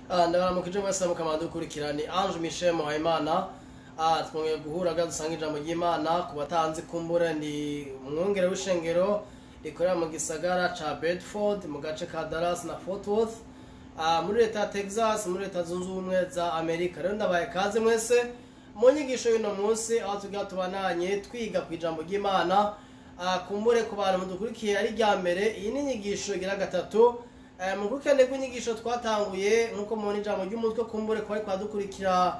Ndabaramukije mwese mukamara dukurikira. Ni Ange Michel Muhayimana. Twongeye guhura ga dusanga ijambo ry'Imana. Ku batanzi kumbura, ni umwungere w'ishengero rikorera mu gisagara ca Bedford, mu gace ka Dallas na Fort Worth, muri leta ya Texas, muri Leta Zunze Ubumwe za Amerika. Rero ndabaye kaze mwese mu nyigisho y'uno munsi, aho tugira tubananye twiga ku ijambo ry'Imana. Kumbure ku bantu mudukurikiye ari irya mbere, iyi ni inyigisho igira gatatu. Mu rukurikirane rw'inyigisho twatanguye, nk'uko mubona ijambo ry'umutwe, kumbure kuba ariko dukurikira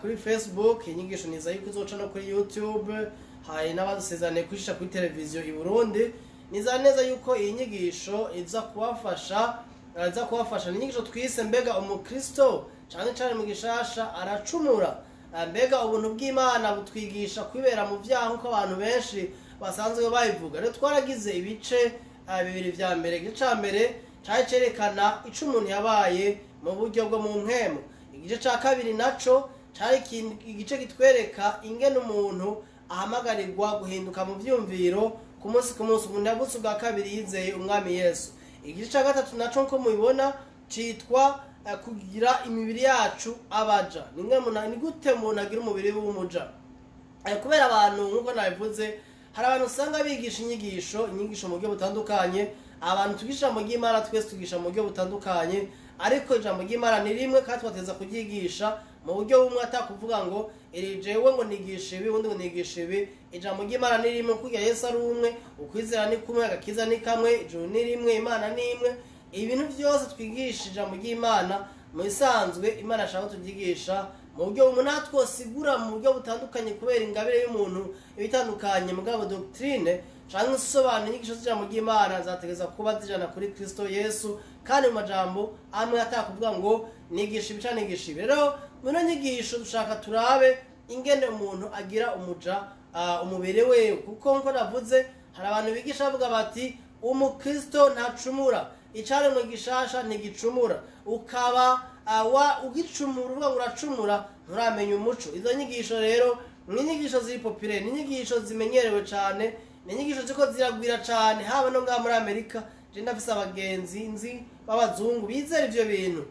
kuri Facebook, inyigisho niza yuko izoca no kuri YouTube. Hari n'abadusezeraniye kwishisha kuri televiziyo i Burundi. Niza neza yuko iyi nyigisho iza kubafasha, iza kubafasha. Ni inyigisho twise "Mbega umukristo cane cane mu gishasha aracumura?" Mbega ubuntu bw'Imana butwigisha kwibera mu vyaha nk'uko abantu benshi basanzwe babivuga? Rero twaragize ibice bibiri vya mbere. Igice ca mbere cari cerekana ico umuntu yabaye mu buryo bwo mu mpwemu. Igice ca kabiri naco cari igice kitwereka ingene umuntu ahamagarirwa guhinduka mu vyumviro ku munsi ku munsi, umuntu yavutse ubwa kabiri yizeye Umwami Yesu. Igice ca gatatu naco, nko mubibona, citwa kugira imibiri yacu abaja. Ni gute umuntu agira umubiri w'umuja? Kubera abantu, nk'uko nabivuze, hari abantu usanga bigisha inyigisho mu buryo butandukanye. Abantu tugisha ijambo ry'Imana twese tugisha mu buryo butandukanye, ariko ijambo ry'Imana ni rimwe kandi twateza kuryigisha mu buryo bumwe, atakuvuga ngo iri jewe ngo nigisha ibi, ubundi ngo nigisha ibi. Ijambo ry'Imana ni rimwe. Kugira Yesu ari umwe, ukwizera ni kumwe, agakiza ni kamwe, ijuru ni rimwe, Imana ni imwe. Ibintu byose twigisha ijambo ry'Imana, mu bisanzwe Imana ashaka ko tubyigisha mu buryo bumwe. Natwe twosigura mu buryo butandukanye kubera ingabire y'umuntu ibitandukanye, mugabo doctrine canke isobanura inyigisho z'ijambo ry'Imana zategeza kuba zijana kuri Kristo Yesu, kandi mu majambo amwe, atakuvuga ngo nigisha ibi canke nigisha ibi. Rero muri ino nyigisho dushaka turabe ingene umuntu agira umuja umubiri wewe, kuko nkuko navuze, hari abantu bigisha bavuga bati umukristo ntacumura, icaremwe gishasha ntigicumura. Ukaba wa ugicumura, uvuga ngo uracumura, nturamenya umuco. Izo nyigisho rero ni inyigisho ziri populaire, ni inyigisho zimenyerewe cane, ni inyigisho ziko ziragwira cane, haba no ngaha muri Amerika. Je ndafise abagenzi nzi b'abazungu bizera ivyo bintu.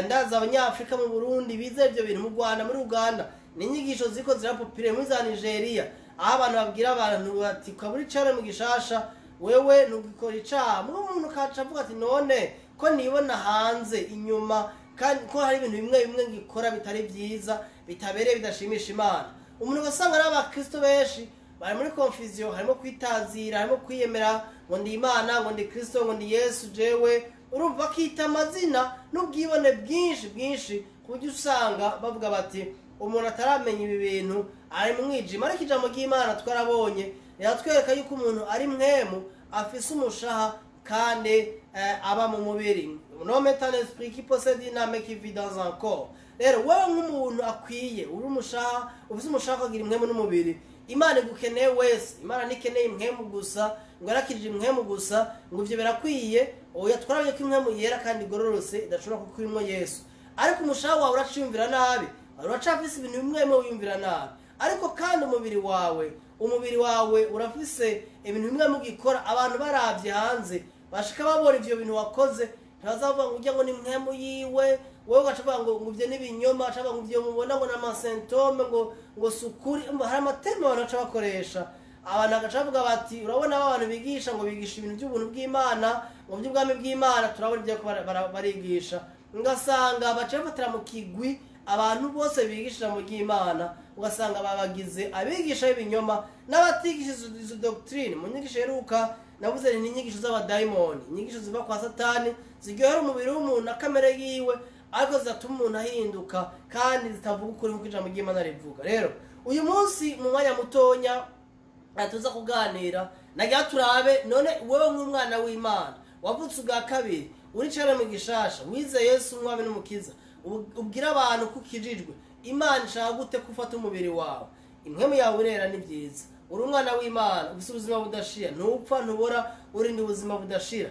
Ndazi abanyafrika mu Burundi bizera ivyo bintu, mu Rwanda, muri Uganda. Ni inyigisho ziko zira populaire muri za Nigeria, aho abantu babwira abantu bati ukabura icaremwe gishasha, wewe ntugikora icaha. Muri umuntu kaca avuga ati none ko nibona hanze inyuma kandi ko hari ibintu bimwe bimwe ngikora bitari byiza, bitabereye, bidashimisha Imana? Umuntu ugasanga ari abakristo benshi bari muri confusion, harimo kwitazira, harimo kwiyemera ngo ndi Imana, ngo ndi Kristo, ngo ndi Yesu jewe. Urumva bakita amazina n'ubwibone bwinshi bwinshi, ku buryo usanga bavuga bati umuntu ataramenya ibi bintu ari mu mwijima. Ariko ijambo ry'Imana twarabonye riratwereka yuko umuntu ari mpwemu, afise umushaha, kandi aba mu mubiri. L'homme est un esprit qui possède une âme qui vit dans un corps. Rero wewe nk'umuntu akwiye, uri umushaha, ufise umushaha, ukagira impwemu n'umubiri, Imana igukeneye wese. Imana ntikeneye impwemu gusa, ngo yarakirije impwemu gusa, ngo ivyo birakwiye. Oya, twarabonye ko impwemu yera kandi igororotse idashobora kuko irimo Yesu. Ariko umushaha wawe uraciyumvira nabi, uracafise ibintu bimwe bimwe wiyumvira nabi, ariko kandi umubiri wawe urafise ibintu bimwe mugikora. Abantu baravye hanze bashika babona ivyo bintu wakoze, ntibazavuga ngo ujya ngo ni mpwemu yiwe. Wowe ugaca uvuga ngo ivyo n'ibinyoma, aca bavuga ngo ivyo mubona ngo ni ama symptômes, ngo si ukuri. Umva, hari ama termes abantu baca bakoresha. Abantu bagaca bavuga bati urabona aba bantu bigisha ngo bigisha ibintu by'ubuntu bw'Imana, ngo by'ubwami bw'Imana, turabona ibyo barigisha. Ugasanga baca bafatira mu kigwi abantu bose bigisha ijambo ry'Imana, ugasanga babagize abigisha b'ibinyoma n'abatigisha izo doctrine. Mu nyigisho iheruka navuze ni inyigisho z'abadayimoni, inyigisho ziva kwa Satani, ziryohera umubiri w'umuntu na kamere yiwe, ariko zidatuma umuntu ahinduka kandi zitavuga ukuri nk'uko ijambo ry'Imana rivuga. Rero uyu munsi mu mwanya mutonya tuza kuganira, nagira turabe: none wewe nk'umwana w'Imana wavutse ubwa kabiri, uricara mu gishasha, wize Yesu umwami n'umukiza, ubwira abantu ko ukijijwe, Imana ishaka gute ko ufata umubiri wawe? Impwemu yawe urera, ni byiza, uri umwana w'Imana, ufite ubuzima budashira, ntupfa, ntubora, urinda ubuzima budashira.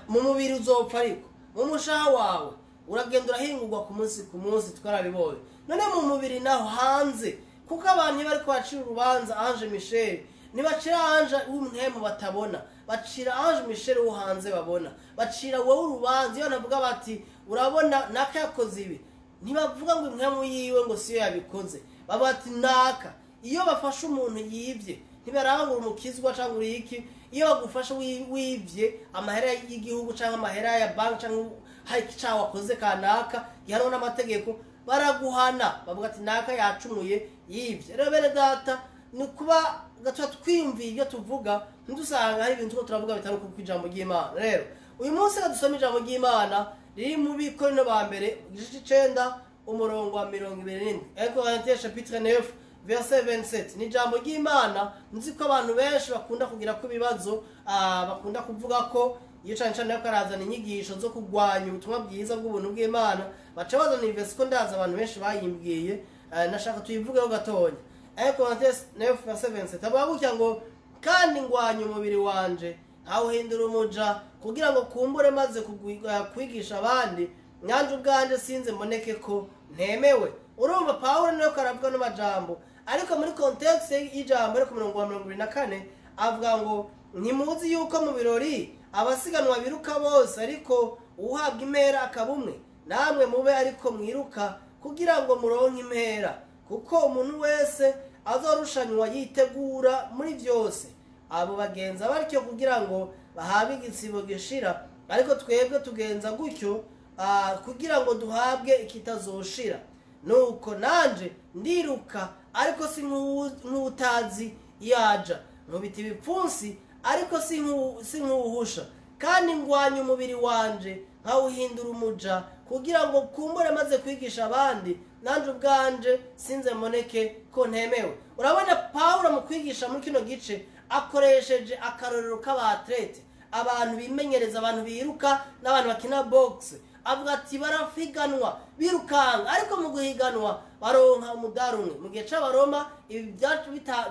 Mu mubiri uzopfa, ariko mu mushaha wawe uragenda urahingurwa ku munsi ku munsi, twarabibonye. None mu mubiri naho hanze, kuko abantu iyo bariko bacira urubanza Ange Michel, ntibacira Ange w'umwemu batabona, bacira Ange Michel wo hanze babona, bacira wowe urubanza. Iyo navuga bati Urabona naka yakoze ibi, ntibavuga ngo impwemu yiwe ngo siyo yabikoze, bavuga ati naka. Iyo bafashe umuntu yibye ntibarangura umukizwa cyangwa uriki. Iyo bagufashe wibye amahera y'igihugu cyangwa amahera ya banki cyangwa hari icyaha wakoze kanaka gihanwa n'amategeko, baraguhana, bavuga ati naka yacumuye yibye. Rero bene data, ni kuba gatuba twiyumviye ibyo tuvuga, ntidusanga hari ibintu turavuga bitari uko ijambo ry'Imana. Rero uyu munsi dusoma ijambo ry'Imana riri mu Bikorino ba mbere igice 9 umurongo wa 27, 1 Corinthiens chapitre 9 verset 27. Ni ijambo ry'Imana nzi ko abantu benshi bakunda kugira ko ibibazo, bakunda kuvuga ko iyo cyane cyane ariko arazana inyigisho zo kurwanya ubutumwa bwiza bw'ubuntu bw'Imana, baca bazana iyi ko ndaza abantu benshi bayimbwiye, nashaka tuyivugeho gatonya. 1 Corinthiens 9 verset 27 avuga gutya ngo: kandi ngwanya umubiri wanje nkawuhindura umuja, kugira ngo kumbure maze kwigisha abandi, nyange ubwanje sinze mboneke ko ntemewe. Urumva Pawulo niwe ko aravuga no majambo, ariko muri contexte y'ijambo ariko umurongo wa 24 avuga ngo: ntimuzi yuko mu birori abasiganwa biruka bose, ariko uhabwa impera akaba umwe? Namwe mube ariko mwiruka kugira ngo muronke impera. Kuko umuntu wese azorushanywa yitegura muri byose. Abo bagenza batyo kugira ngo bahabwe igitsibo gishira, ariko twebwe tugenza gutyo kugira ngo duhabwe ikitazoshira. Nuko nanje ndiruka, ariko si nk'utazi yaja, nkubita ibipfunsi, ariko si nk'uwuhusha. Kandi ngwanya umubiri wanje nkawuhindura umuja, kugira ngo kumbure maze kwigisha abandi, nanje ubwanje sinze mboneke ko ntemewe. Urabona Pawulo mu kwigisha muri kino gice akoresheje akarorero k'abatlete, abantu bimenyereza, abantu biruka n'abantu bakina boxe. Avuga ati barafiganwa birukanga, ariko mu guhiganwa baronka umudari umwe. Mu gihe c'Abaroma ibi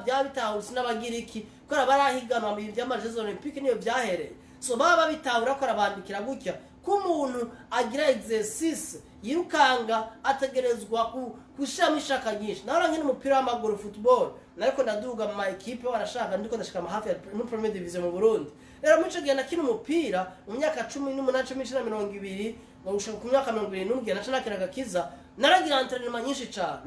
byabitahutse n'Abagiriki, kubera barahiganwa mu bihe by'ama Jeux Olympiques niyo byahereye. So baba bitahura ko arabandikira gutya ko umuntu agira exercice yirukanga ategerezwa gushiramo ishaka nyinshi. Naho nkina umupira w'amaguru, football, nariko ndaduga mu ma équipe, barashaka ndiko ndashika hafi ya muri première division mu Burundi. Rero muri ico gihe nakina umupira mu myaka 18, 19, 20, gushika ku myaka 21 naca nakina agakiza. Naragira entraînement nyinshi cane,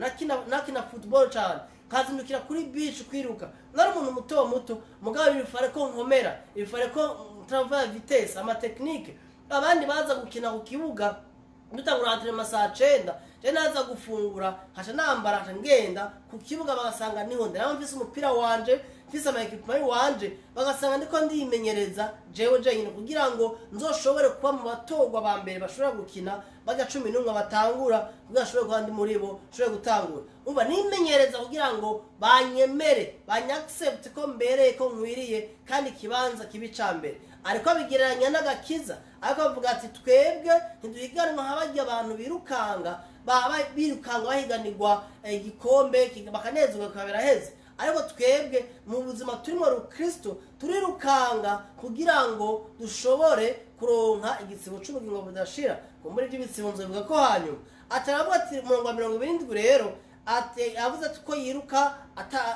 nakina football cane, nkazindukira kuri beach kwiruka. Nari umuntu muto muto, mugabo bifare ko nkomera, bifare ko travail vitesse, ama technique. Abandi baza gukina ku kibuga dutangura entraînement saa 9, je naza gufungura nkaca nambara nkaca ngenda ku kibuga, bagasanga niho ndi naho mfise umupira wanje, mfise ama équipement wanje, bagasanga ndiko ndimenyereza jewe jenyine kugira ngo nzoshobore kuba mu batorwa ba mbere bashobora gukina baga 11 batangura, kugira nshobore kuba ndi muri bo nshobore gutangura. Umva, nimenyereza kugira ngo banyemere, banyaccept ko mbereye, ko nkwiriye, kandi ikibanza kibi ca mbere. Ariko abigereranya n'agakiza, ariko avuga ati twebwe ntiduhiganwa nka barya abantu birukanga, baba birukanga bahiganirwa igikombe bakanezerwa bikaba biraheze, ariko twebwe mu buzima turimo rukristo turirukanga kugira ngo dushobore kuronka igitsibo c'ubugingo budashira. Kumbura iby'ibitsibo nzobivuga ko hanyuma. Ataravuga ati umurongo wa 27 rero ati avuze ati ko yiruka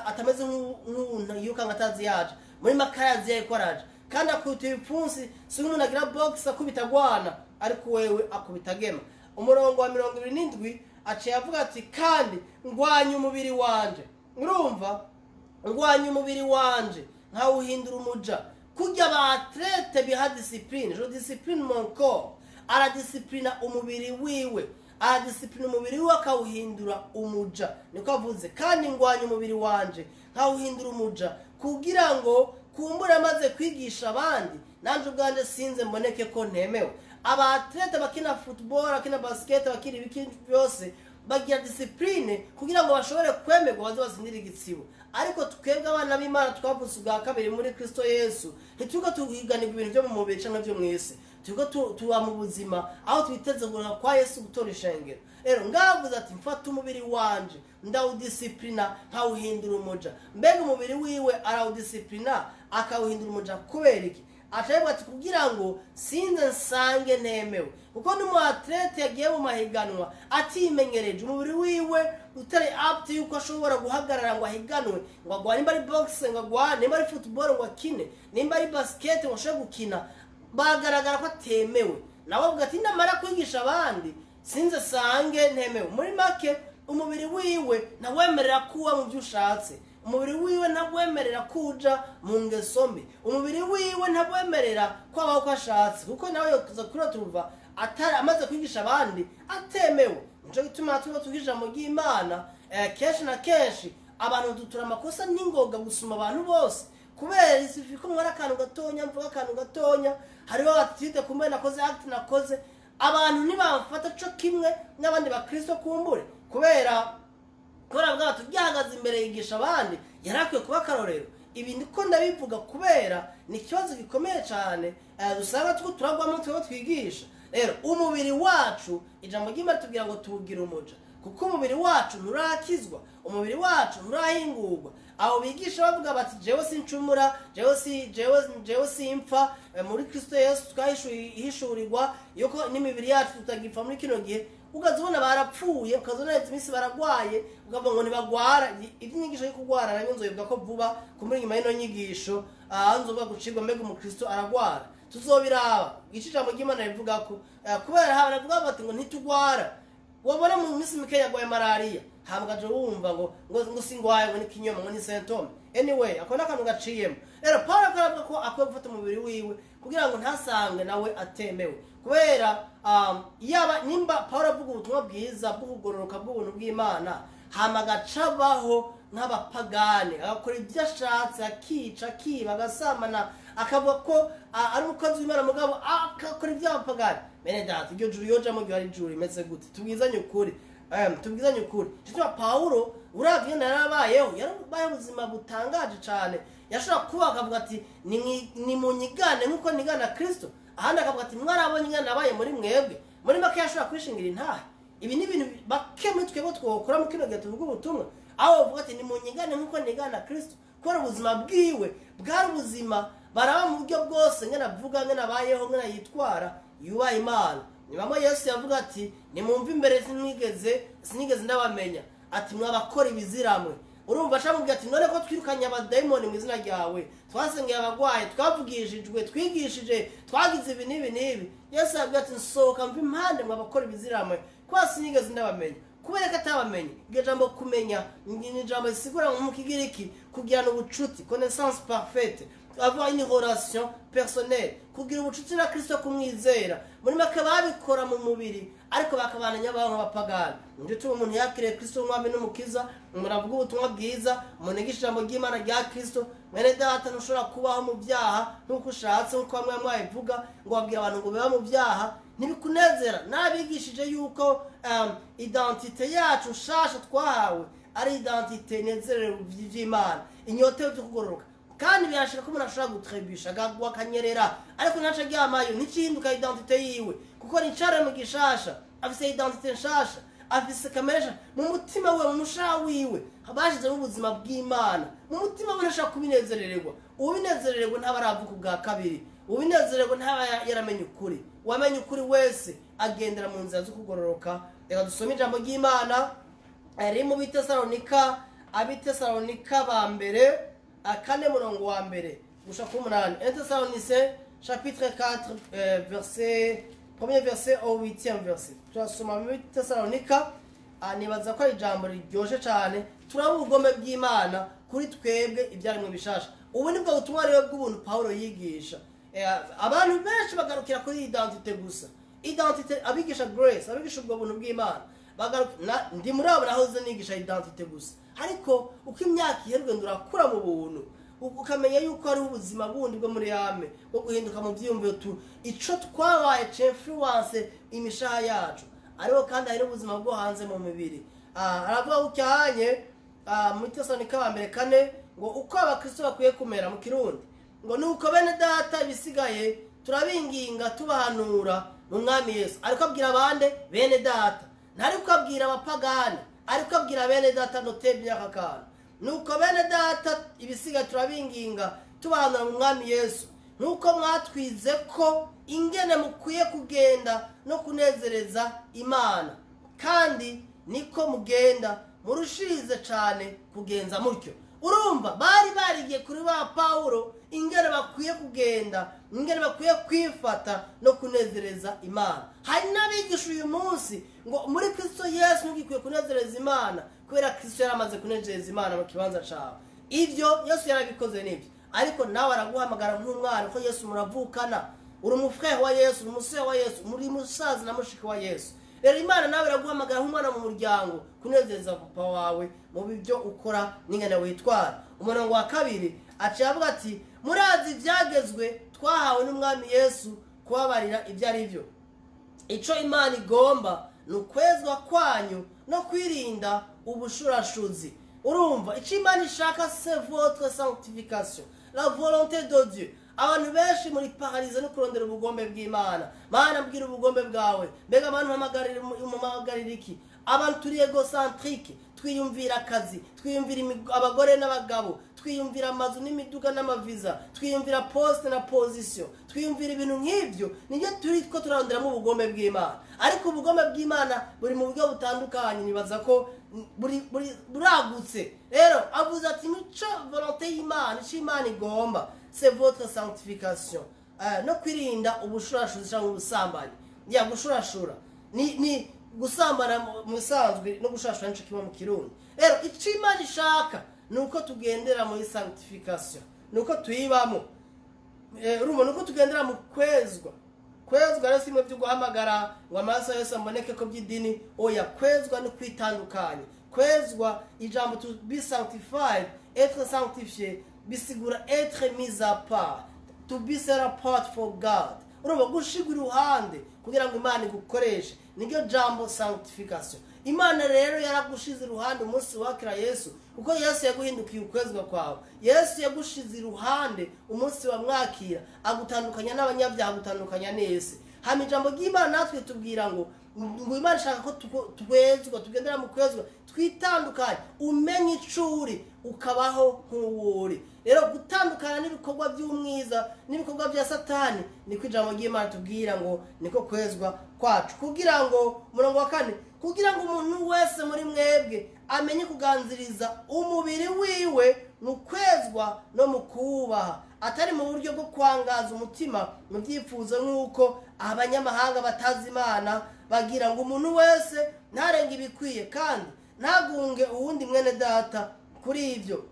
atameze nk'umuntu yirukanga atazi yaje, muri make yazi ko araje, kandi akubita ibipfunsi, si nk'umuntu agira boxe akubita agwana, ariko wewe akubita agema. Umurongo wa 27 aciye avuga ati kandi ngwanya umubiri wanje. Urumva, ngwanya umubiri wanje nkawuhindura umuja, kurya ba athlète biha discipline. Je discipline mon corps. Aradisciplina umubiri wiwe, aradisciplina umubiri wiwe akawuhindura umuja, niko avuze. Kandi ngwanya umubiri wanje nkawuhindura umuja, kugira ngo kumbure amaze kwigisha abandi, nanje ubwanje sinze mboneke ko ntemewe. Aba athlète bakina football, bakina basket, bakina ibiki byose, bagira discipline kugira ngo bashobore kwemerwa baze batsindire igitsibo. Ariko twebwe abana b'Imana twavutse ubwa kabiri muri Kristo Yesu, ntituko tuhiganirwa ibintu byo mu mubiri canke byo mw'isi. Turiko tuba mu buzima aho twiteze kugaruka kwa Yesu gutora ishengero. Rero ngavuze ati mfata umubiri wanje ndawudisciplina nkawuhindura umuja. Mbega umubiri wiwe arawudisciplina akawuhindura umuja kubera iki? Acavuga ati kugira ngo sinze nsange ntemewe. Kuko n'umu athlète yagiye mu mahiganwa atimenyereje, umubiri wiwe utari apte yuko ashobora guhagarara ngo ahiganwe, ngo agwane, nimba ari boxe ngo agwane, nimba ari football ngo akine, nimba ari basket ngo ashobore gukina, bagaragara ko atemewe. Nawe avuga ati ndamara kwigisha abandi sinze sange ntemewe. Muri make umubiri wiwe ntawemerera kuba mu byo ushatse, umubiri wiwe ntawemerera kuja mu ngeso mbi, umubiri wiwe ntawemerera kwabaho uko ashatse, kuko nawe yokuza kuri turuva atari amaze kwigisha abandi atemewe. Nico gituma tuba twigisha ijambo ry'Imana kenshi na kenshi abantu dutura amakosa n'ingoga gusuma abantu bose, kubera isifi ko mwara akantu gatonya, mvuga akantu gatonya, hariho attitude kumbe nakoze act nakoze, abantu ntibamfata co kimwe n'abandi bakristo kumbure, kubera bwa tugihagaze imbere yigisha abandi yarakwiye kuba akarorero. Ibi ndiko ndabivuga kubera ni ikibazo gikomeye cyane dusanga tuko turagwamo twebwe twigisha. Rero umubiri wacu ijambo ry'Imana tubwira ngo tuwugire umuja, kuko umubiri wacu nturakizwa, umubiri wacu nturahingurwa. Abo bigisha bavuga bati jewe sincumura, jewe simpfa, muri Kristo Yesu twahishurirwa yuko n'imibiri yacu tutagipfa muri kino gihe. Ukazibona barapfuye, ukazibona iminsi baragwaye, ukavuga ngo ntibagwara. Iby'inyigisho yo kugwara nayo nzobivuga ko vuba kumuri nyuma y'ino nyigisho, nzovuga gucibwa mbega umukristo aragwara, tuzobiraba ico ijambo ry'Imana rivuga ko kubera baravuga bati ngo ntitugwara. Wabona mu minsi mike yagwaye malaria, hambwa wumva ngo ngo singwaye, ngo ni kinyoma, ngo ni symptome. Anyway, ako nakantu gaciyemo. Rero Paul akavuga ko akwiye gufata umubiri wiwe kugira ngo ntasange nawe atemewe, kubera yaba nimba Paul avuga ubutumwa bwiza bwo kugororoka bw'ubuntu bw'Imana, hama agacabaho nk'abapagani, agakora ibyo ashatse, akica, akiba, agasamana, akavuga ko ari umukozi w'Imana mugabo akakora iby'abapagani. Bene data, iryo juru yojamo ryo ari juru rimeze gute? Tubwizanye ukuri, tubwizanye ukuri. Cyo Paulo uravye narabayeho, yarabaye ubuzima butangaje cyane. Yashobora kuba akavuga ati ni munyigane nkuko nigana Kristo, ahandi akavuga ati mwarabonye ingana nabaye muri mwebwe. Muri make yashobora kwishingira intahe. Ibi ni ibintu bake muri twebwe twokora mu kino gihe tuvuga ubutumwa, aho bavuga ati ni munyigane nkuko nigana Kristo, kubera ubuzima bwiwe bwari ubuzima baraba mu buryo bwose, ngena avuga, ngena abayeho, ngena yitwara, yubaha Imana. Ni bamwe Yesu yavuga ati nimumve imbere sinigeze ndabamenya, ati mwabakora ibiziramwe. Urumva acamubwira ati none ko twirukanye abadayimoni mu izina ryawe, twasengeye abagwayi, twavugishijwe, twigishije, twagize ibi n'ibi n'ibi. Yesu yabwira ati nsohoka mva impande mwabakora ibiziramwe, kuba sinigeze ndabamenya. Kubera ko atabamenye, iryo jambo kumenya ni ijambo risigura mu Kigiriki kugirana ubucuti, connaissance parfaite, avoir une relation personnelle, kugira ubucuti na Kristo, kumwizera. Muri make babikora mu mubiri ariko bakabana nyabantu b'abapagani. Nje tuba umuntu yakiriye Kristo umwami n'umukiza, umuntu avuga ubutumwa bwiza, umuntu yigisha ijambo ry'Imana rya Kristo. Mwene data, ntushobora kubaho mu byaha nk'uko ushatse, nk'uko bamwe mwabivuga ngo babwira abantu ngo baba mu byaha, ntibikunezera. Nabigishije yuko identite yacu nshasha twahawe ari identite inezerewe vy'Imana, inyota yo kugororoka. Kandi birashika ko umuntu ashobora gutrebisha agagwa akanyerera, ariko ntaca aryamayo, nticinduka identite yiwe, kuko nicare mu gishasha, afise identite nshasha, afise kamere mu mutima we, mu mushaha wiwe bashizemo ubuzima bw'Imana. Mu mutima we ntashaka kubinezerererwa. Ubinezerererwa ntaba aravuka ubwa kabiri, ubinezererwa ntaba yaramenye ukuri. Uwamenye ukuri wese agendera mu nzira zo kugororoka. Reka dusome ijambo ry'Imana riri mu Bitesalonika, Abitesalonika ba mbere 4 murongo wa mbere gushika ku 8. Thessaloniciens chapitre 4 verset premier verset au 8e verset. Turasoma mu Thessalonika, nibaza ko ijambo riryoshe cyane. Turaba ubugome bw'Imana kuri twebwe ibyaremwe bishasha. Ubu nibwo butumwa rero bw'ubuntu Paulo yigisha. Abantu benshi bagarukira kuri identite gusa, identite abigisha grace, abigisha ubwo buntu bw'Imana bagaruka. Ndi muri abo nahoze nigisha identite gusa, ariko uko imyaka iherwe ndurakura mu buntu, ukamenya yuko ari ubuzima bundi bwo muri yame bwo guhinduka mu byiyumviro tu ico twabaye influence imishaha yacu, ariko kandi hari ubuzima bwo hanze mu mibiri. Aravuga ucyanye mu Tesalonika wa mbere 4 ngo uko abakristo bakwiye kumera mu Kirundi, ngo nuko bene data ibisigaye turabinginga tubahanura mu Mwami Yesu. Ariko abwira abande bene data, ntari kubabwira abapagani, ariko abwira bene data notebye aka kantu. Nuko bene data ibisigaye turabinginga tubahanura mu Mwami Yesu, nuko mwatwize ko ingene mukwiye kugenda no kunezereza Imana, kandi niko mugenda murushirize cyane kugenza mutyo. Urumva bari barigiye kuri ba Pawulo ingene bakwiye kugenda, ingene bakwiye kwifata no kunezereza Imana. Hari n'abigisha uyu munsi ngo muri Kristo Yesu ntugikwiye kunezereza Imana kubera Kristo yaramaze kunezereza Imana mu kibanza cawe. Ivyo Yesu yarabikoze nibyo, ariko nawe araguhamagara nk'umwana, ko Yesu muravukana, uri umufrehe wa Yesu, uri umusore wa Yesu, muri musaza na mushiki wa Yesu. Rero Imana nawe iraguhamagara nk'umwana mu muryango kunezereza papa wawe mu byo ukora n'ingene witwara. Umurongo wa 2 aciye avuga ati murazi ibyagezwe twahawe n'umwami Yesu kubabarira ibyo ari byo. Ico Imana igomba ni ukwezwa kwanyu no kwirinda ubushurashuzi. Urumva ico Imana ishaka, c'est votre sanctification, la volonté de Dieu. Abantu benshi muri paralysé no kurondera ubugombe bw'Imana. Mana mbwira ubugombe bwawe, mbega abantu mpamagarira iki? Abantu turi égocentrique, twiyumvira akazi, twiyumvira abagore n'abagabo, twiyumvira amazu n'imiduga n'amaviza, twiyumvira poste na position, twiyumvira ibintu nk'ivyo. Nibyo turi ko turonderamo ubugombe bw'Imana. Ariko ubugombe bw'Imana buri mu buryo butandukanye, nibaza ko buri buragutse. Rero avuze ati mico volonté y'Imana, ico Imana igomba c'est votre sanctification, no kwirinda ubushurashuzi cyangwa ubusambanyi. Ya gushurashura ni gusambana mu bisanzwe no gushurashura nico kimwe mu Kirundi. Rero ico Imana ishaka nuko tugendera muri sanctification, nuko tuyibamo. Urumva nuko tugendera mu kwezwa. Kwezwa rero simwe byo guhamagara ngo amaraso yose amboneke ko by'idini, oya. Kwezwa no kwitandukanya. Kwezwa, ijambo to be sanctified, être sanctifié, bisigura être mis à part, to be set apart for God. Urumva gushigwa iruhande kugira ngo Imana igukoreshe, niryo jambo sanctification. Imana rero yaragushize iruhande umunsi wakira Yesu, kuko Yesu yaguhindukiye ukwezwa kwawe. Yesu yagushize iruhande umunsi wamwakira, agutandukanya n'abanyabyaha, agutandukanya n'isi. Hama ijambo ry'Imana natwe tubwira ngo Imana ishaka ko twezwa, tugendera mu kwezwa, twitandukanye, umenye ico uri ukabaho nk'uwuri. Rero gutandukana n'ibikorwa by'umwiza n'ibikorwa bya Satani, niko ijambo ry'Imana tubwira ngo niko kwezwa kwacu. Kugira ngo umurongo wa 4, kugira ngo umuntu wese muri mwebwe amenye kuganziriza umubiri wiwe mu kwezwa no mu kubaha, atari mu buryo bwo kwangaza umutima mu byifuzo nk'uko abanyamahanga batazi Imana bagira, ngo umuntu wese ntarenge ibikwiye kandi ntagunge uwundi mwene data kuri ibyo,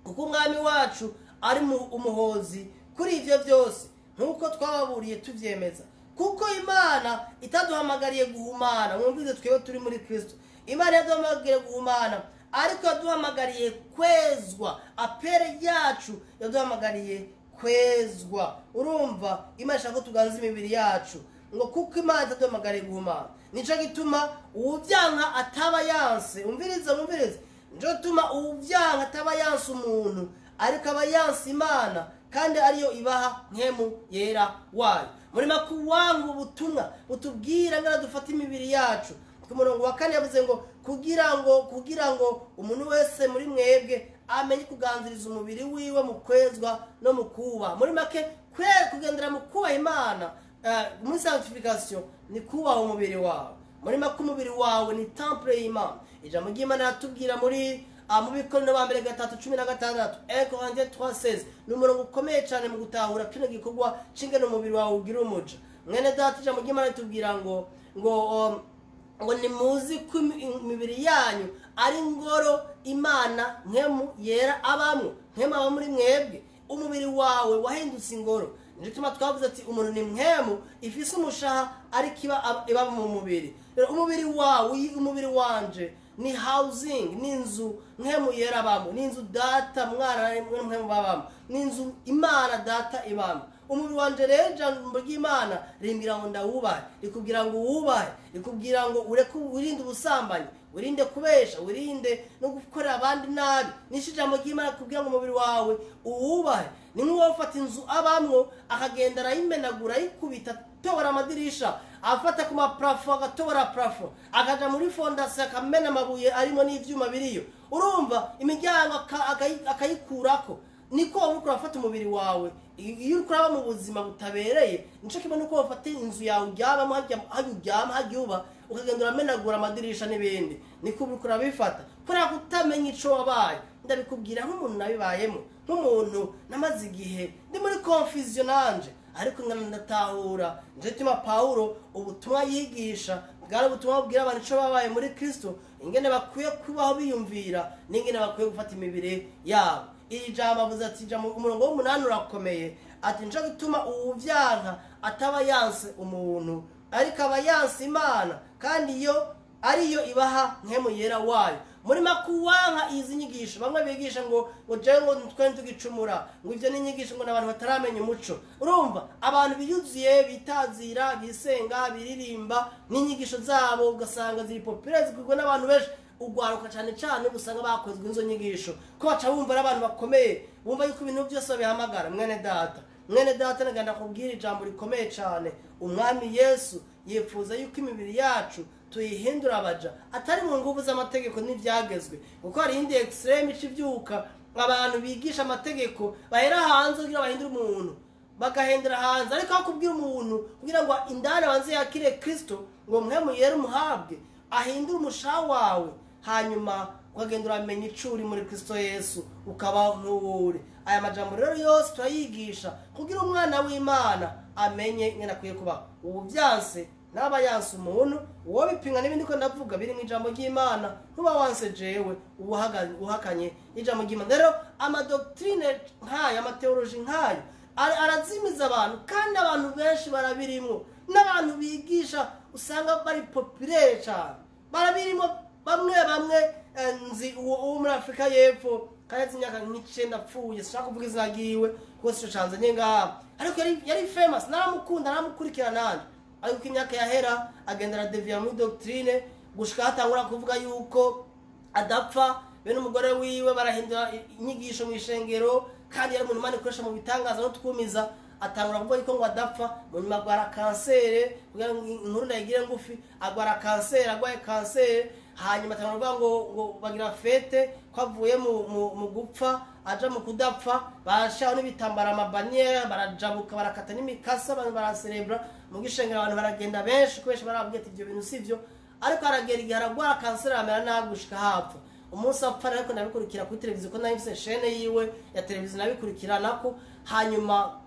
kuko umwami wacu ari umuhozi kuri ibyo byose, nk'uko twababuriye tuvyemeza. Kuko Imana itaduhamagariye guhumana, mwumvize twebwe turi muri Kristo, Imana yaduhamagariye guhumana, ariko yaduhamagariye kwezwa. Appel yacu yaduhamagariye kwezwa. Urumva Imana ishaka ko tuganza imibiri yacu, ngo kuko Imana itaduhamagariye guhumana. Nico gituma uwuvyanka ataba yanse, umvirize, umvirize, nico gituma uwuvyanka ataba yanse umuntu, ariko aba yanse Imana, kandi ariyo ibaha nkemu yera wayo. Muri makuwangu ubutumwa butubwira ngana dufata imibiri yacu. Ku murongo wa 4 yavuze ngo kugira ngo umuntu wese muri mwebwe amenye kuganziriza umubiri wiwe mu kwezwa no mu kuba. Muri make kugendera mu kubaha Imana, muri sanctification ni kubaha umubiri wawe. Muri make umubiri wawe ni temple y'Imana. Ijambo ry'Imana ratubwira muri mu Bikorinto ba mbere 3:16, 1 Corinthiens 3:16, ni umurongo ukomeye cyane mu gutahura kino gikorwa c'ingene umubiri wawe ugira umuja. Mwene data, ijambo ry'Imana ritubwira ngo nimuzi ko imibiri yanyu ari ngoro Imana nkemu yera abamwo, nkemu aba muri mwebwe. Umubiri wawe wahindutse ingoro. Nico gituma twavuze ati umuntu ni nkemu ifise umushaha ariko iba mu mubiri. Rero umubiri wawe, umubiri wanje ni housing, ni inzu nkemu yera abamo, ni inzu data mwana nkemu babamo, ni inzu Imana data ibamo. Umubiri wanje rero ijambo ry'Imana rimbwira ngo ndawubahe, rikubwira ngo uwubahe, rikubwira ngo ureke, wirinde ubusambanyi, wirinde kubesha, wirinde no gukorera abandi nabi. Nisho ijambo ry'Imana rikubwira ngo umubiri wawe uwubahe. Ni nk'uwo ufata inzu abamwo akagenda arayimenagura, ayikubita, atobora amadirisha, afata ku maplafond agatobora plafond, akaja muri fondation akamena amabuye arimo n'ivyuma biriyo. Urumva imiryango akayikurako. Niko wowe uriko urafata umubiri wawe iyo uriko uraba mu buzima butabereye. Nico kimwe nuko wafata inzu yawe uryamamo, hajya uryama, hajya uba, ukagenda uramenagura amadirisha n'ibindi. Niko uriko urabifata. Kubera kutamenya ico wabaye. Ndabikubwira nk'umuntu nabibayemo, nk'umuntu namaze igihe ndi muri confusion nanje, ariko ndatahura. Nje tuma Paulo ubutumwa yigisha bwari ubutumwa bubwira abantu ico babaye muri Kristo, ingene bakwiye kubaho biyumvira n'ingene bakwiye gufata imibiri yabo. Iri jambo avuze ati, ijambo umurongo w'umunani urakomeye, ati nico gituma uwuvyanka ataba yanse umuntu, ariko aba yanse Imana, kandi iyo ariyo ibaha nkemu yera wayo. Muri makuwanka izi nyigisho bamwe bigisha ngo jewe ngo twe tugicumura, ngo ivyo ni inyigisho ngo n'abantu bataramenya umuco. Urumva abantu biyuzuye bitazira bisenga biririmba n'inyigisho zabo ugasanga ziri populaire zigurwa n'abantu benshi. Ugwaruka cyane cyane usanga bakozwe inzo nyigisho ko baca bumva ari abantu bakomeye, bumva yuko ibintu byose babihamagara. Mwene data, mwene data, naganda kubwira ijambo rikomeye cyane. Umwami Yesu yifuza yuko imibiri yacu tuyihindura abaja, atari mu nguvu z'amategeko n'ivyagezwe, kuko hari indi extreme ivyuka abantu bigisha amategeko bahera hanze kugira bahindure umuntu, bagahindura hanze. Ariko aho kubwira umuntu kugira ngo indani abanze yakire Kristo, ngo mwe yere umuhabwe ahindure umushaha wawe, hanyuma ukagenda uramenya ico uri muri Kristo Yesu, ukaba nk'uwuri. Aya majambo rero yose turayigisha kugira umwana w'Imana amenye ingene akwiye kubaho. Ubu vyanse naba yanse umuntu, uwo bipinga n'ibindi ko ndavuga biri mu ijambo ry'Imana, ntuba wanse jewe uhakanye ijambo ry'Imana. Rero amadoctrine nk'aya, amateoloji nk'ayo arazimiza abantu, kandi abantu benshi barabirimwo, n'abantu bigisha usanga bari populaire cyane barabirimo. Bamwe bamwe nzi uwo muri Afrika y'Epfo kandi imyaka nk'icenda apfuye, sinshaka kuvuga izina ryiwe kuko sico canzanye ngaha, ariko yari famous, naramukunda, naramukurikira nanje. Ariko imyaka yahera agenda aradevia muri doctrine, gushika hatangura kuvuga yuko adapfa. Bene umugore wiwe barahindura inyigisho mu ishengero, kandi yari umuntu Imana ikoresha mu bitangaza no twumiza. Atangura kuvuga yuko ngo adapfa, mu nyuma agwara kansere, kugira ngo inkuru ndayigire ngufi, agwara kansere, agwaye kansere, hanyuma atangura kuvuga ngo bagira fete ko avuye mu gupfa aja mu kudapfa, barashaho n'ibitambara amabaniere, barajabuka, barakata n'imikasa, abantu baraserebra mu gishengero, abantu baragenda benshi kubesha barabwira ati ibyo bintu sivyo. Ariko aragera igihe aragwara kansere, amera nabi gushika hapfa. Umunsi apfa ariko nabikurikira kuri televiziyo, ko nahise chaîne yiwe ya televiziyo nabikurikira nako. Hanyuma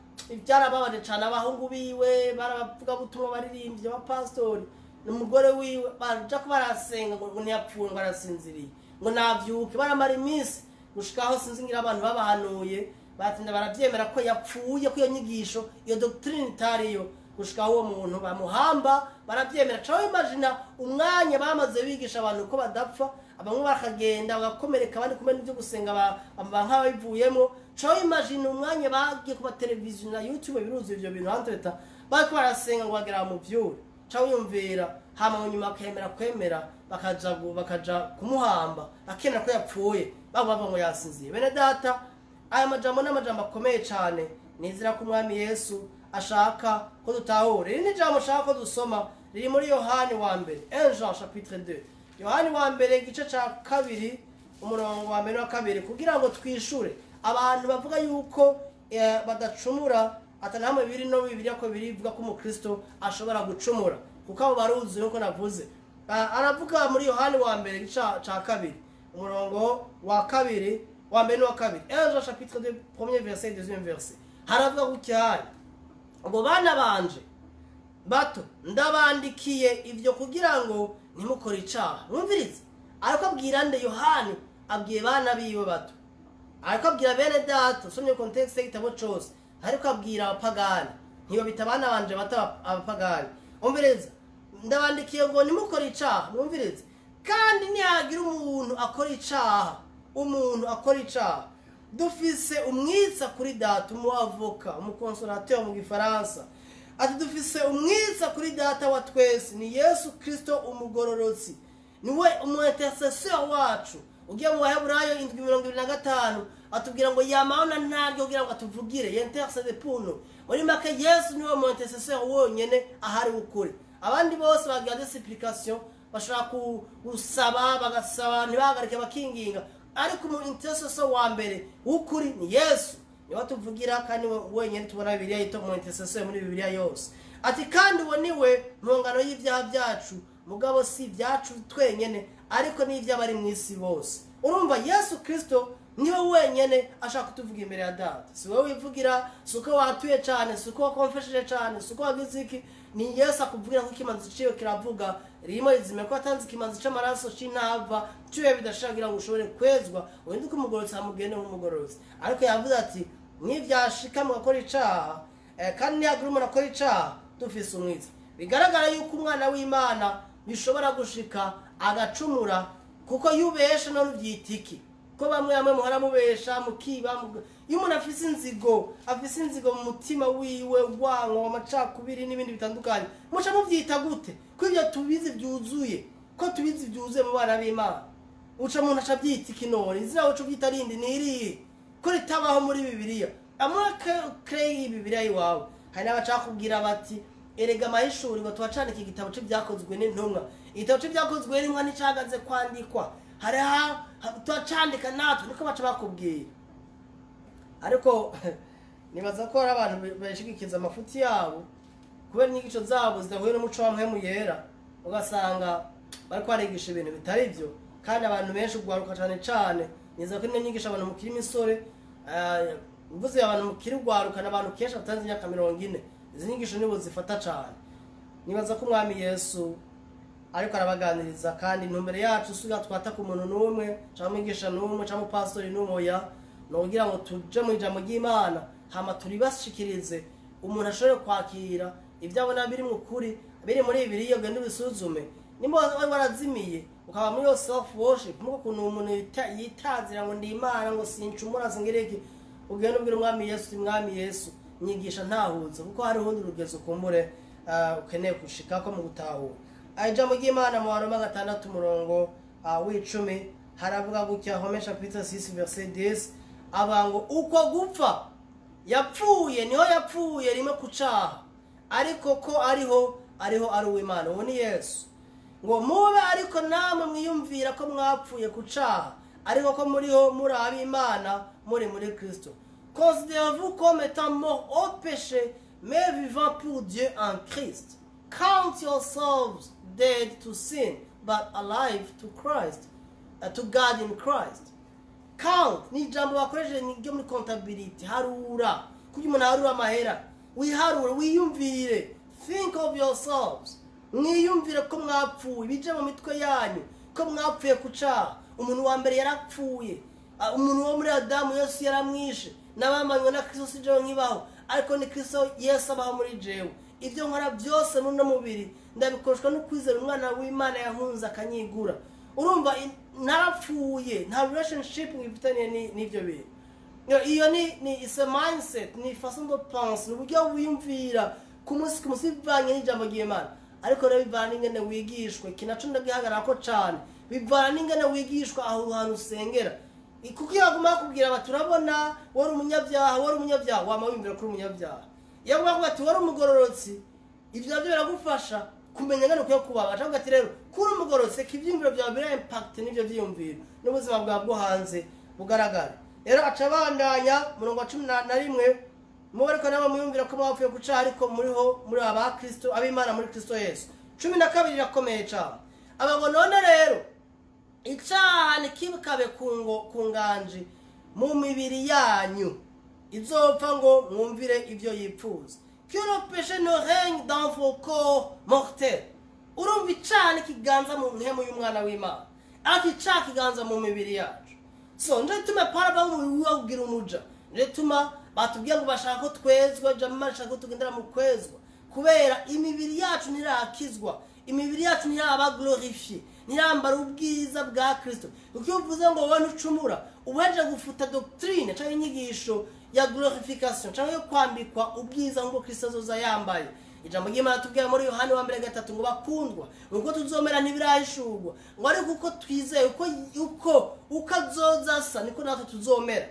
byarababaje cyane, abahungu biwe barabavuga butumwa, baririmbye, abapastori n'umugore wiwe baja ko barasenga ngo ntiyapfuye, ngo arasinziriye, ngo navyuke. Baramara iminsi gushikaho sinzi ngira abantu babahanuye batinda baravyemera ko yapfuye, ko iyo nyigisho, iyo doctrine itariyo, gushikaho uwo muntu bamuhamba baravyemera. Caho imagina umwanya bamaze bigisha abantu ko badapfa, abamwe bakagenda bagakomereka, abandi kumena ibyo gusenga nk'ababivuyemo. Caho imagina umwanya bagiye kuba televiziyo na YouTube biruzuye ivyo bintu hantreta, bariko barasenga ngo bagera mu vyure. Caho yumvira hama nyuma bakemera kwemera, bakaja kumuhamba, akemera ko yapfuye, bavuga ngo yasinziye. Bene data, aya majambo n'amajambo akomeye cyane, nizira ko Umwami Yesu ashaka ko dutahura. Iri ni ijambo ashaka ko dusoma, riri muri Yohani wa mbere, 1 Jean chapitre 2, Yohani wa mbere igice ca kabiri, umurongo wa mbere wa kabiri, kugira ngo twishure abantu bavuga yuko badacumura, atanamwe biri no Bibiliya ko birivuga ko umukristo ashobora gucumura, kuko abo baruzi nkuko navuze. Aravuga muri Yohani wa mbere igice ca kabiri, umurongo wa kabiri, wa mbere n'uwa kabiri, 1 Jean chapitre 2 premier verset deuxième verset, haravuga gutya ngo: bana banje bato, ndabandikiye ivyo kugira ngo ntimukore icaha. Mwumvirize, ariko abwira nde? Yohani abwiye bana biwe bato, ariko abwira bene data. Usomye contexte y'igitabo cose, ariko abwira abapagani, ntibabita abana banje bato abapagani. Umviriza, ndabandikiye ngo ntimukore icaha. Mwumvirize, kandi nihagira umuntu akora icaha, umuntu akora icaha, dufise umwitsa kuri data, umuavoka, umukonsolateur mu gifaransa. Ati dufise umwitsa kuri data wa twese, ni Yesu Kristo umugororotsi, niwe umu intercesseur wacu. Ugiye mu Baheburayo 7:25 atubwira ngo yamaona ntaryo kugira ngo atuvugire, intercede pour nous. Muri make Yesu niwe mu intercesseur wonyene ahari ukuri. Abandi bose bagira des supplications, bashobora gusaba, bagasaba ntibahagarike, bakinginga, ariko umu intercesseur wa mbere w'ukuri ni Yesu, niwe tuvugira kandi wenyine tubona Bibiliya yita mu intercesseur muri Bibiliya yose. Ati kandi uwo niwe mpongano y'ibyaha byacu. Mugabo si ibyacu twenyene, ariko n'ivy'abari mu isi bose. Urumva Yesu Kristo niwe wenyene ashaka kutuvuga imbere ya Data. Si wowe wivugira, si uko watuye cane, si uko wakonfesheje cane, si uko wagize iki. Ni Yesu akuvugira, ko ikimanzi ciwe kiravuga ririmo rizime, ko atanze ikimanzi c'amaraso c'intava ciwe bidashaka kugira ngo ushobore kwezwa, uhinduke umugororotsi, hamugende nk'umugororotsi. Ariko yavuze ati nivyashika mugakora icaha, kandi nihagira umuntu akora icaha, dufise umwiza. Bigaragara yuko umwana w'Imana bishobora gushika agacumura, kuko yubesha none uvyita iki? Ko bamwe bamwe muhora mubesha, mukiba, iyo umuntu afise inzigo, afise inzigo mu mutima wiwe, urwango, amacakubiri n'ibindi bitandukanye, muca muvyita gute? Ko ivyo tubizi vyuzuye, ko tubizi vyuzuye mu bana b'Imana, uca umuntu aca avyita iki none? Izina uca uvyita rindi ni irihe ko ritabaho muri Bibiliya? Amwe kreye Bibiliya iwawe. Hari n'abacakubwira bati erega amahishurirwa tuhacanika igitabo c'ivyakozwe n'intumwa. Igitabo c'ivyakozwe n'intumwa nticagaze kwandikwa, hariho tuhacandika natwe, niko baca bakubwira. Ariko nibaza ko hari abantu bashigikiza amafuti yabo kubera inyigisho zabo zidahuye n'umuco wa Mpwemu Yera, ugasanga bariko barigisha ibintu bitari byo. Kandi abantu benshi ugwaruka cane cane, niza ko ino nyigisho abantu mukiri imisore, mvuze abantu mukiri ugwaruka n'abantu kenshi batarenze imyaka 40, izi nyigisho nibo zifata cane. Nibaza ko Umwami Yesu ariko arabaganiriza, kandi intumbero yacu si twata ku muntu n'umwe canke umwigisha n'umwe canke umupastori n'umwe, oya, ni ukugira ngo tuje mu ijambo ry'Imana, hama turibashikirize, umuntu ashobore kwakira ibyo abona biri mu kuri, biri muri Bibiliya. Ugende ubisuzume. Nimba wari warazimiye, ukaba muri yo self worship, muko kuntu umuntu yitazira ngo ndi Imana, ngo sincumura, singira iki, ugende ubwire Umwami Yesu uti, Mwami Yesu, nyigisha ntahuza, kuko hariho urundi rugezo kumbure ukeneye gushikako mu gutahura ijambo ry'Imana. Mu Baroma 6 umurongo w'10 haravuga gutya, Romains chapitre 6 verset 10, avuga ngo uko gupfa yapfuye niho yapfuye rimwe ku caha, ariko ko ariho ariho ari uw'Imana. Uwo ni Yesu. Ngo mube ariko namwe mwiyumvira ko mwapfuye ku caha, ariko ko muriho muri ab'Imana muri muri Kristo. Considérez-vous comme étant mort au péché, mais vivant pour Dieu en Christ. Count yourselves dead to sin, but alive to Christ, to God in Christ. Count ni ijambo bakoresheje ryo muri comptabilité, harura, kuko umuntu aharura amahera. Wiharure, wiyumvire, think of yourselves, mwiyumvire ko mwapfuye, bije mu mitwe yanyu ko mwapfuye ku caha. Umuntu wa mbere yarapfuye. Umuntu wo muri Adamu, Yesu yaramwishe. N'abamanywe na Kristo, si jewe nkibaho, ariko ni Kristo Yesu abaho muri jewe. Ibyo nkora byose muri uno mubiri ndabikoshwa no kwizera umwana w'Imana yahunze akanyigura. Urumva narapfuye, nta relationship ngifitaniye n'ivyo bintu. Iyo ni is a mindset, ni façon de penser, ni uburyo wiyumvira ku munsi ku munsi bivanye n'ijambo ry'Imana. Ariko rero bivana n'ingene wigishwa. Iki naco ndagihagarara ko cane, bivana n'ingene wigishwa aho hantu usengera, kuko iyo baguma bakubwira bati urabona wari umunyabyaha, wari umunyabyaha, wama wiyumvira ko uri umunyabyaha. Iyo baguma bakubwira ati wari umugororotsi, ibyo nabyo biragufasha kumenya ngene ukwiye kuba. Bacavuga ati rero kuri umugororotsi, reka ivyiyumviro byawe bira impact n'ivyo vyiyumviro n'ubuzima bwawe bwo hanze bugaragara. Rero aca abandanya murongo wa 11: mube ariko namwe mwiyumvira ko mwapfuye ku caha, ariko muriho muri aba Kristo, ab'Imana muri Kristo Yesu. 12 irakomeye cane. Aba ngo none rero icaha ntikikabe ku nganji mu mibiri yanyu izopfa, ngo mwumvire ivyo yipfuza. Que le péché ne règne dans vos corps mortels. Urumva icaha ntikiganza mu mpemu y'umwana w'Imana, ariko icaha kiganza mu mibiri yacu. So nje tuma Paulo avuga ngo umubiri wiwe ugira umuja. Nje tuma batubwiye ngo bashaka ko twezwa, jama bashaka ko tugendera mu kwezwa, kubera imibiri yacu ntirakizwa, imibiri yacu ntiraba glorifié, ntirambara ubwiza bwa Kristo. Kuko iyo uvuze ngo wowe ntucumura, uba gufuta doctrine cyangwa inyigisho ya glorification cyangwa yo kwambikwa ubwiza nk'uko Kristo azoza yambaye. Ijambo ry'Imana tubwira muri Yohani wa mbere 3 ngo bakundwa, uko tuzomera ntibirahishurwa, ngo ariko uko twizeye uko azoza asa niko natwe tuzomera.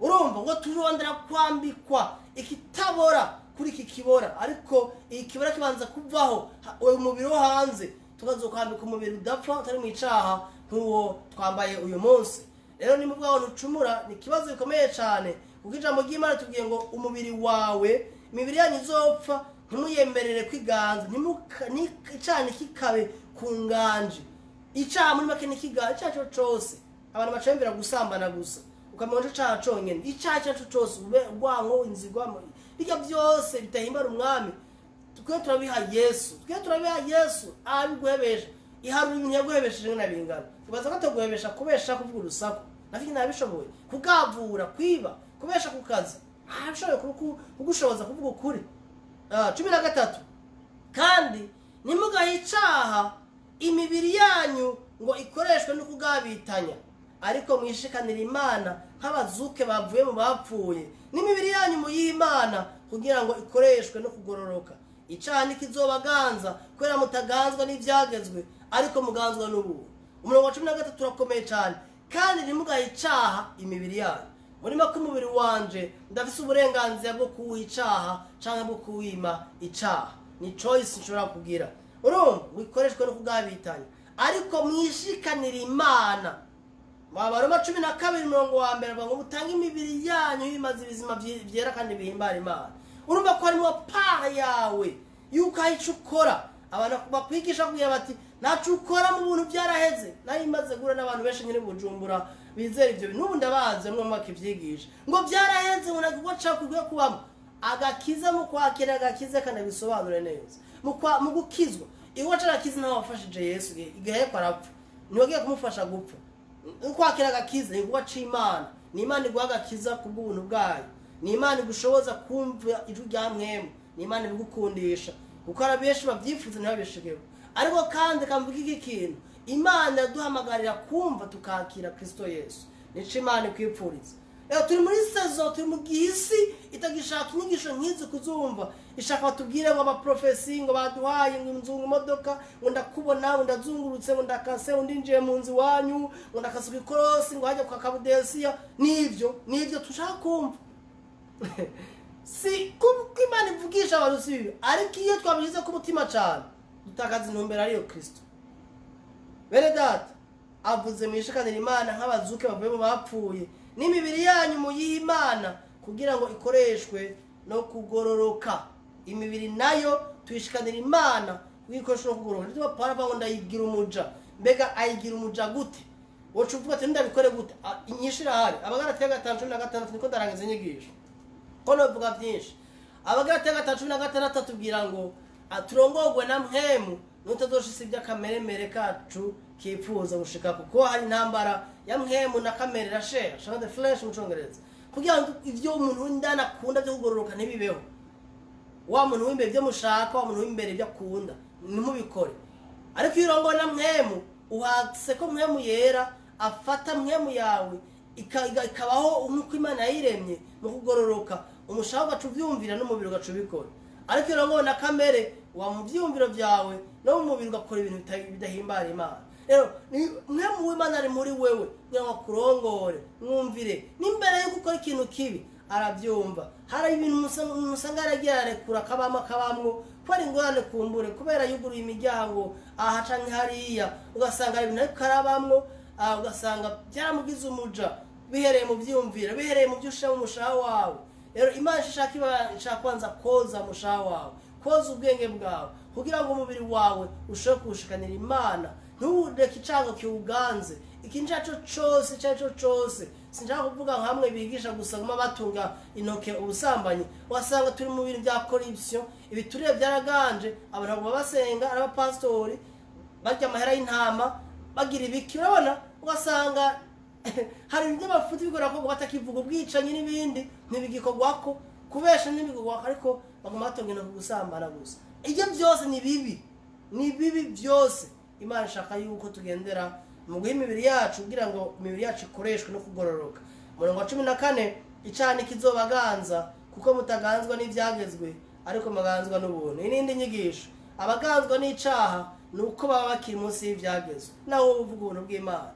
Urumva ngo turondera kwambikwa ikitabora kuri iki kibora, ariko iki kibora kibanza kuvaho, uyu mubiri wo hanze, tukazokwambika umubiri udapfa, utari mu icaha, nk'uwo twambaye uyu munsi. Rero nimba ubwawe ntucumura, ni ikibazo gikomeye cyane, kuko ijambo ry'Imana tubwiye ngo umubiri wawe, imibiri yanyu izopfa, ntimuyemerere kwiganza, icana kikabe ku ku nganji. Icaha muri make n'ikiganji icaha cyo cose abantu bacembera gusambana gusa ukamenya ico caha conyene. Icaha cyacu cose ube urwanko, inzigwa, bijya byose bitahimbara umwami, twe turabiha Yesu, twe turabiha Yesu abiguhebesha. Iharura ibintu yaguhebesheje nk'inabingana ubaza ko ataguhebesha kubesha, kuvuga urusaku navyo nabishoboye, kugavura, kwiba, kubesha ku kazi, abishoboye kugushoboza kuvuga ukuri. 13 kandi ntimugahe icaha imibiri yanyu ngo ikoreshwe no kugabitanya, ariko mwishikanira Imana nk'abazuke bavuye mu bapfuye, n'imibiri yanyu muyihe Imana kugira ngo ikoreshwe no kugororoka. Icaha ntikizobaganza kubera mutaganzwa n'ivyagezwe, ariko muganzwa n'ubuntu. Umurongo wa 13 urakomeye cyane. Kandi ntimugahe icaha imibiri yanyu. Muri make umubiri wanje ndafise uburenganzira bwo kuwuha icaha canke bwo kuwima icaha, ni choice nshobora kugira. Urumva wikoreshwe no kugabitanya, ariko mwishikanira Imana. Abaroma 12 umurongo wa mbere bavuga ngo mutange imibiri yanyu ibimaze ibizima byera kandi bihimbara Imana. Urumva ko harimo part yawe yuko aho ico ukora. Abantu bakwigisha kugira bati ntaco ukora mu buntu byaraheze. Nari maze guhura n'abantu benshi nyine Bujumbura bizera ivyo bintu, n'ubu ndabazi mwe mwakivyigisha ngo byaraheze, ngo ntabwo cakwiye kubamo agakiza. Mu kwakira agakiza kandi bisobanure neza, mu gukizwa iwe carakiza ntawe wafashije Yesu igihe yariko arapfa, ntiwagiye kumufasha gupfa. Ukwakira agakiza ni igikorwa c'Imana, ni Imana iguha agakiza kubw'ubuntu bwayo, ni Imana igushoboza kumva ijwi rya mwemu, ni Imana ibigukundisha, kuko hari benshi babyifuza ntibabishikeho. Ariko kandi kamvuga iki kintu, Imana yaduhamagarira kumva tukakira Kristo Yesu, nico Imana ikwipfuriza. Rero turi muri saison, turi mu gihe isi itagishaka inyigisho nk'izi kuzumva, ishaka batubwire ngo abaprofesi ngo baduhaye ngo inzu, ngo imodoka, ngo ndakubona, ngo ndazungurutse, ngo ndakase, ngo ndinjiye mu nzu iwanyu, ngo ndakase ku ikorosi, ngo hajya kwa Kabudesiya. Nivyo tushaka kumva. Si kuko Imana ivugisha abantu si bibi, ariko iyo twabishyize ku mutima cyane dutakaza intumbero ariyo Kristo. Bene data, avuze mwishikanira Imana nk'abazuke bavuye mu bapfuye, n'imibiri yanyu muyihe Imana kugira ngo ikoreshwe no kugororoka. Imibiri nayo tuyishikanira Imana kugira ikoreshwe no kugororoka. Nitwa Paulo avuga ngo ndayigira umuja. Mbega ayigira umuja gute? Woca uvuga ati ndabikore gute? Inyishu irahari. Abagalatiya 5:16, niko ndarangiza inyigisho ko novuga byinshi. Abagalatiya 5:16 atubwira ngo turongorwe na mpwemu n'utazoshisa iby'akameremere kacu kifuza gushika, kuko hari intambara ya mpwemu na kamere irashera, shaka the flesh mu congereza, kugira ngo ivyo umuntu w'indani akunda byo kugororoka ntibibeho. Wa muntu w'imbere ibyo mushaka, wa muntu w'imbere ibyo akunda ntimubikore. Ariko iyo urongowe na mpwemu, uhatse ko mpwemu yera afata mpwemu yawe ikabaho nk'uko Imana yayiremye mu kugororoka, umushaka ugaca uvyumvira n'umubiri ugaca ubikora. Ariko iyo urongowe na kamere, wa mu vyumviro vyawe no mu mubiri ugakora ibintu bidahimbara Imana. Rero mpwemu w'Imana ari muri wewe kugira ngo akurongore, mwumvire. N'imbere yo gukora ikintu kibi aravyumva. Hari ibintu umusanga yaragiye ararekura akabamwo akabamwo, kubera ingorane kumbure, kubera yuguruye imiryango aha canke hariya, ugasanga hari ibintu ariko arabamwo, ugasanga byaramugize umuja, bihereye mu vyumviro, bihereye mu vyo ushira mu mushaha wawe. Rero Imana ishaka kubanza koza umushaha wawe, koza ubwenge bwawe, kugira ngo umubiri wawe ushobore kuwushikanira Imana. Ntureke icago kiwuganze, ikintu ico arico cose, ico arico cose. Sinshaka kuvuga nkamwe bigisha gusa guma batunga intoke ubusambanyi, wasanga turi mu bintu bya corruption, ibiturire byaraganje, abantu baguma basenga ari abapastori barya amahera y'intama bagira ibiki, urabona ugasanga hari ibyo bafuta bigora ko batakivuga, ubwicanyi n'ibindi ntibigikorwako, kubesha ntibigikorwako, ariko baguma batunga intoke gusambana gusa. Ibyo byose ni bibi, ni bibi byose. Imana ishaka yuko tugendera mu guha imibiri yacu kugira ngo imibiri yacu ikoreshwe no kugororoka. Umurongo wa 14, icaha ntikizobaganza kuko mutaganzwa n'ivyagezwe, ariko muganzwa n'ubuntu. Iyi n'indi nyigisho. Abaganzwa n'icaha ni uko baba bakiri munsi y'ivyagezwe. Nawe wowe uvuga ubuntu bw'Imana,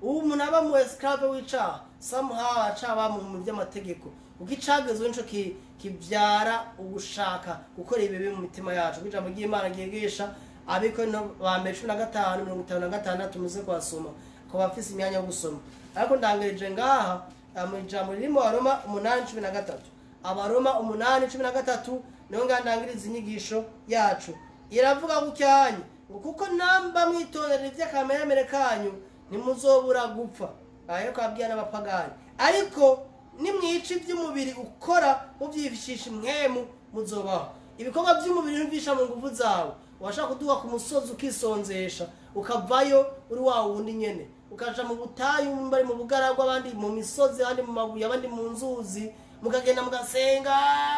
ubu umuntu aba mu esclave w'icaha, somehow acaba mu by'amategeko, kuko icagezwe nico kivyara ugushaka gukora ibibi mu mitima yacu. Kuko ijambo ry'Imana ryigisha Abakorinto ba mbere 15:56, muze kuhasoma ku bafise imyanya yo gusoma. Ariko ndangirije ngaha mu ijambo riri mu Baroma 8:13. Abaroma 8:13 niho ngaha ndangiriza inyigisho yacu. Iravuga gutyanye Ngo kuko namba mwitondera ivy'akameremere kanyu ntimuzobura gupfa. Ayo kabwiye n'abapagani. Ariko nimwica ivy'umubiri ukora muvyifashisha impwemu muzobaho. Ibikorwa by'umubiri ntibyisha mu nguvu zawe. Washaka kuduga ku musozi ukisonzesha, ukavayo uri wa wundi nyene, ukaja mu butayu, bari mu bugaragwa, abandi mu misozi, abandi mu mabuye, abandi mu nzuzi, mukagenda mugasenga,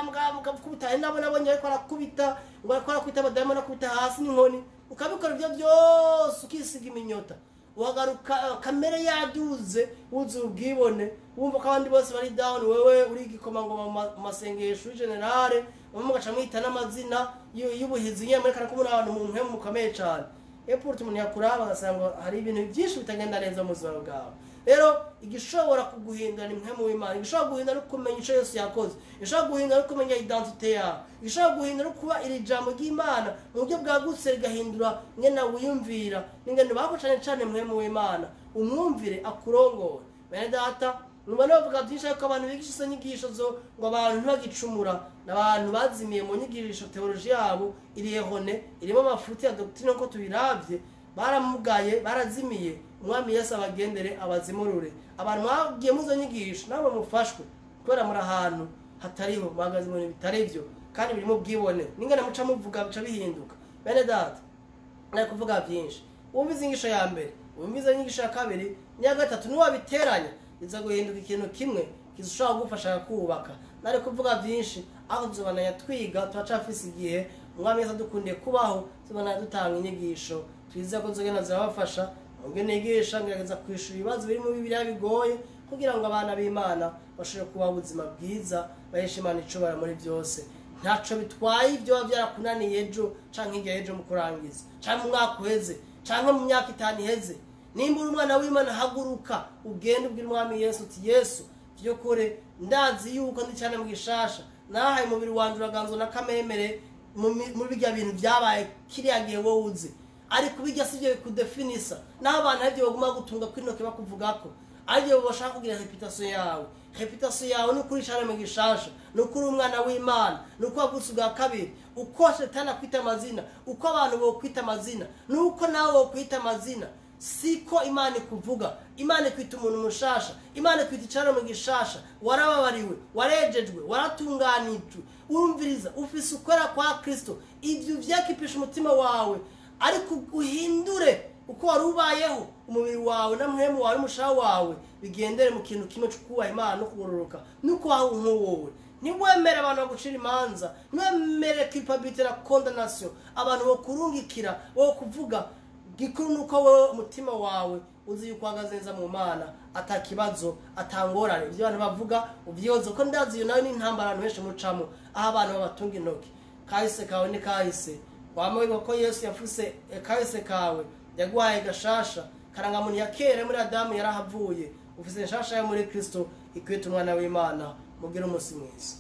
mugakubita. Nabo nabonye ariko arakubita, ngo ariko arakubita abadamu, akubita hasi n'inkoni. Ukabikora ibyo byose, ukisiga iminyota, uhagaruka kamere yaduze, wuzuye ubwibone, wumva ko abandi bose bari down, wewe uri igikomangoma mu masengesho, uri général. Bamwe mugaca mwita n'amazina y'ubuhizi nyene, mwerekana ko muri abantu mu mpemu mukomeye cane. Epurt umuntu yakuraba agasanga hari ibintu byinshi bitagenda neza mu buzima bwawe. Rero igishobora kuguhindura ni mpemu w'Imana. Igishobora guhindura no kumenya ico Yesu yakoze. Igishobora guhindura no kumenya identité yawe. Igishobora guhindura no kuba iri jambo ry'Imana mu buryo bwagutse rigahindura ngena wiyumvira n'ingene bako, cane cane mpemu w'Imana umwumvire akurongore. Bene data, numva bavuga byinshi, ariko abantu bigisha izo nyigisho zo ngo abantu ntibagicumura n'abantu bazimiye mu nyigisho. Théologie yabo iri erronée, irimo amafuti ya doctrine. Nkuko tubiravye, baramugaye, barazimiye. Umwami Yesu abagendere, abazimurure. Abantu mwagiye muzo nyigisho nabo mufashwe, kubera muri ahantu hatariho, muhagaze mu bintu bitari byo kandi birimo ubwibone. N'ingene muca muvuga bica bihinduka. Bene data, nari kuvuga byinshi. Wumvize inyigisho ya mbere, wumvize inyigisho ya kabiri n'iya gatatu, niwabiteranya biza guhinduka ikintu kimwe kizishobora kugufasha kubaka. Nari kuvuga byinshi, aho tuzobandanya twiga, turacafise igihe. Umwami Yesu adukundiye kubaho, tuzobandanya dutanga inyigisho. Twizeye ko zogenda zirabafasha. Mubyo nigisha, ngerageza kwishura ibibazo biri mu Bibiliya bigoye, kugira ngo abana b'Imana bashobore kubaho ubuzima bwiza, baheshe Imana icubahiro muri byose. Ntaco bitwaye ibyo biba byarakunaniye ejo canke hirya y'ejo mu kurangiza, canke mu mwaka uheze, canke mu myaka 5 iheze. Nimba uri umwana w'Imana, haguruka ugende ubwire Umwami Yesu uti: "Yesu, by'ukuri ndazi yuko ndi cyane mu gishasha, nahaye umubiri wanje uraganzwa na kamemere muri birya bintu byabaye kiriya gihe wowe uzi." Ariko bijya si byo bikudefinisa. Naho abantu aribyo baguma gutunga kw'intoki bakuvugako, aribyo bashaka kugira réputation yawe. Réputation yawe ni ukuri cyane mu gishasha, ni ukuri umwana w'Imana, ni uko wavutse ubwa kabiri. Uko Shetani akwita amazina, uko abantu bokwita amazina, ni uko nawe bokwita amazina, siko Imana ikuvuga. Imana ikwita umuntu mushasha. Imana ikwita icaro mu gishasha. Warababariwe, warejejwe, waratunganijwe. Urumviriza, ufise ukwera kwa Kristo. Ibyo vyakipisha umutima wawe, ariko uhindure uko wari ubayeho. Umubiri wawe na mpwemu wawe n'umushaha wawe bigendere mu kintu kimwe cyo kubaha Imana no kugororoka nuko wawe nk'uwowe. Ntiwemere abantu bagucira imanza, ntiwemere culpabilité na condamnation abantu bokurungikira bo kuvuga. Gikuru nuko wowe umutima wawe uzi yuko uhagaze neza mu Mana, atakibazo, atangorane. Ibyo abantu bavuga ubyihoze, ko ndazi iyo nayo ni intambara abantu benshi mucamo, aho abantu babatunga intoki. Kahise kawe ni kahise. Wama wibuka ko Yesu yafuse kahise kawe, yaguhaye gashasha. Karangamuntu ya kera muri Adamu yarahavuye, ufise nshasha yo muri Kristo ikwita umwana w'Imana. Mugire umunsi mwiza.